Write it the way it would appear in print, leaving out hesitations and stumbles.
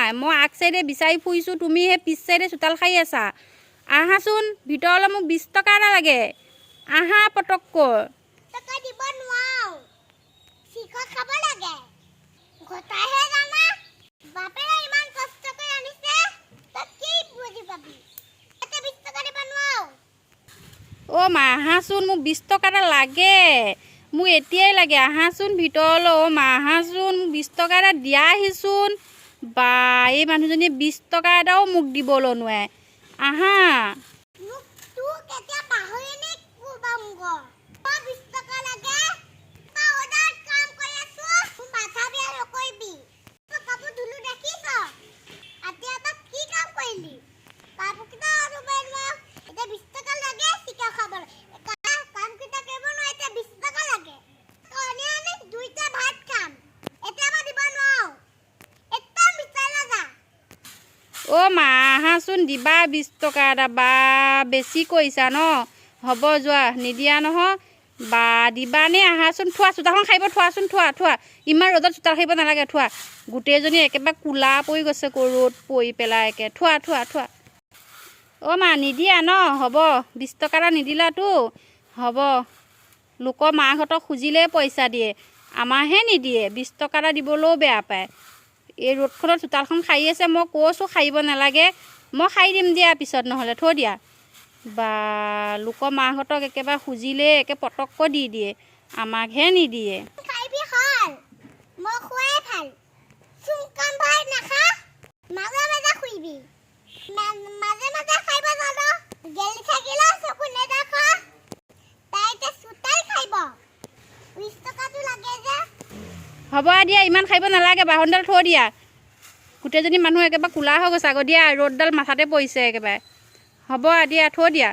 নাই। মই আগ চাইডে বিচাৰি ফুৰিছোঁ, তুমি সেই পিছ চাইডে চোতাল সাৰি আছা। আহাচোন ভিতৰলৈ, মোক 20 টকা এটা লাগে। আহা পটককৈ। টকা দিব নোৱাৰো। শিখৰ খাব লাগে, ঘটাইহে জানা। বাপেৰে ইমান কষ্ট কৰি আনিছে, তই কি বুজি পাবি? এতিয়া 20 টকা দিব নোৱাৰো। অ' মা, আহাচোন, মোক 20 টকা এটা লাগে, মোক এতিয়াই লাগে। আহাচোন ভিতৰলৈ। অ' মা, আহাচোন, মোক 20 টকা এটা দিয়াহিচোন। বা, এই মানুহজনীয়ে 20 টকা এটাও মোক দিবলৈ নোৱাৰে। আহা। মোক তোক এতিয়া পাহৰি নে কোবাম গ। মই 20 টকা লাগে? মই অৰ্ডাৰত কাম কৰি আছো, মোৰ মাথা বেয়া নকৰিবি। তই কাপোৰ ধুলো দেখিছ? এতিয়া তই কি কাম কৰিলি? কাপোৰকেইটা ধুব নোৱাৰ, এতিয়া 20 টকা লাগে চিকা খাবলৈ। কামকেইটা কৰিব নোৱাৰ, এতিয়া 20 টকা লাগে। কণী আনি দুইটা ভাত খাম। এতিয়া মই দিব নোৱাৰো, একদম বিচাৰি নাযা। অ' মা, আহাচোন, দিবা 20 টকা এটা। বা, বেছি কৰিছা ন? হ'ব যোৱা, নিদিয়া নহয়। বা, দিবানে? আহাচোন। থোৱা, চোতালখন সাৰিব থোৱাচোন। থোৱা, থোৱা। ইমান ৰ'দত চোতাল সাৰিব নালাগে, থোৱা। গোটেইজনী একেবাৰে ক'লা পৰি গৈছে ৰ'দ পৰি পেলাই একে। থোৱা, থোৱা, থোৱা। অ' মা, নিদিয়া ন? হ'ব, 20 টকা এটা নিদিলাতো। হ'ব। লোকৰ মাকহঁতক খুজিলেই পইচা দিয়ে, আমাৰহে নিদিয়ে। 20 টকা এটা দিবলৈও বেয়া পায়। এই ৰ'দখনত চোতালখন সাৰি আছে। মই কৈছোঁ সাৰিব নালাগে। মই সাৰি দিম দিয়া পিছত নহ'লে, থৈ দিয়া। বা, লোকৰ মাকহঁতক একেবাৰে খুজিলেই একে পটককৈ দি দিয়ে, আমাকহে নিদিয়ে। খাইবি হ'ল, মই খোৱাই ভাল। চুমকাম ভাই নাখা, মাজে মাজে খুইবি। মাজে মাজে খাইব জান। গেলি থাকিলে চকু নেদেখ। তাই এতিয়া চোতাল খাইব, 20 টকাটো লাগে যে। হ'ব দিয়া, ইমান সাৰিব নালাগে। বাহনডাল থৈ দিয়া। গোটেইজনী মানুহ একেবাৰে ক'লা হৈ গৈছে আকৌ দিয়া। ৰ'দডাল মাথাতে পৰিছে একেবাৰে। হ'ব দিয়া, থৈ দিয়া।